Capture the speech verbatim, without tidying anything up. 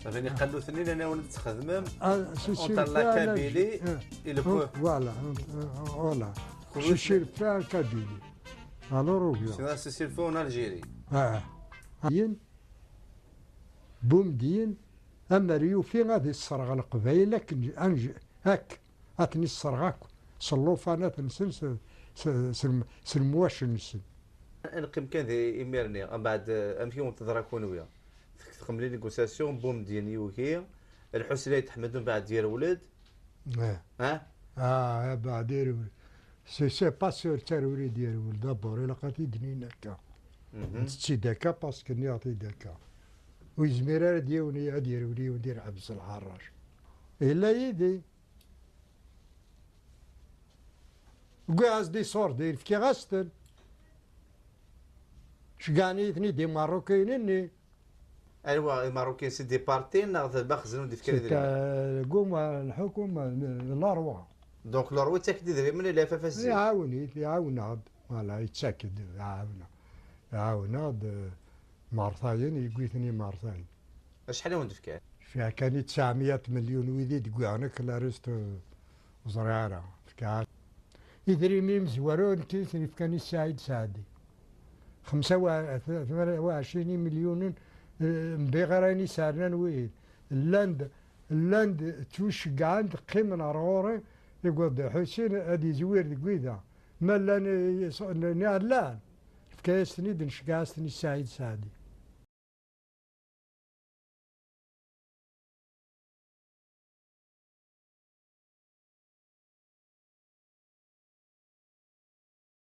Ɣin iqaluten-nni llan awen ad txedmem entre la Kabylie et le peuple. Voilà, voilà. Ceci le fait en Kabylie. Alors, c'est ceci le fait en Algérie. Bumedyen, amer yufi ad isserɣ Leqbayel akken, anj-, ak, ad ten-isserɣ akk s llufanat-nsen, s, s, s, s lemwac-nsen. Ad neqqim kan di imir-nni, mbeɛd, eh, amek i wen-teḍra kunwi? Txedmem les négociations, Bumedyen yugi, Lḥusin Ayt Ḥmed mbeɛd yerwel-d. Ah, mbeɛd yerwel. C'est, c'est pas sûr, terwel-d yerwel. D'abord, ilaq ad t-id-nin akka. Nett-id akka, parce que nniɣ-t-id akka. Ur yezmir ara ad yiwen, ad yerwel yiwen di lḥebs lḥerrac. Yella yid-i. Wwiɣ-as-d iṣurdiyen, fkiɣ-as-ten. Ceggɛen-iyi-ten-id Imeṛṛukiyen-nni. Anwa Imeṛṛukiyen, c'est des partis neɣ d lmexzen ur d-ifkan idrimen? Deg uma, lḥukuma, larwa. Donc larwa yettak-d idrimen i la F F S D? Iɛawen-it, iɛawen-aɣ-d. Voilà, yettak-d, iɛawen-aɣ. Iɛawen-aɣ-d, eh, Imeṛṛukiyen, yewwi-ten Imeṛṛukiyen. Acḥal i wen-d-fkan? Fkan i tesɛemya milyun wid i d-wwiɣen akk, le reste, ur ẓriɣ ara. Fkan idrimen imezwura, nekk i ten-ifkan i Saɛid Saɛdi. Xemsa wa-, tmara wa ɛecrin imelyunen, eh, n biɣrayen i sɛernan wid. Llan-d, llan-d ttwaceggɛen-d, qqimen ar ɣur-i, yewweḍ-d Ḥusin ad izwir deg wida. Ma llan, eh, s-, n-, n-, llan, yefka-yas-ten-id, nceggeɛ-as-ten i Saɛid Saɛdi.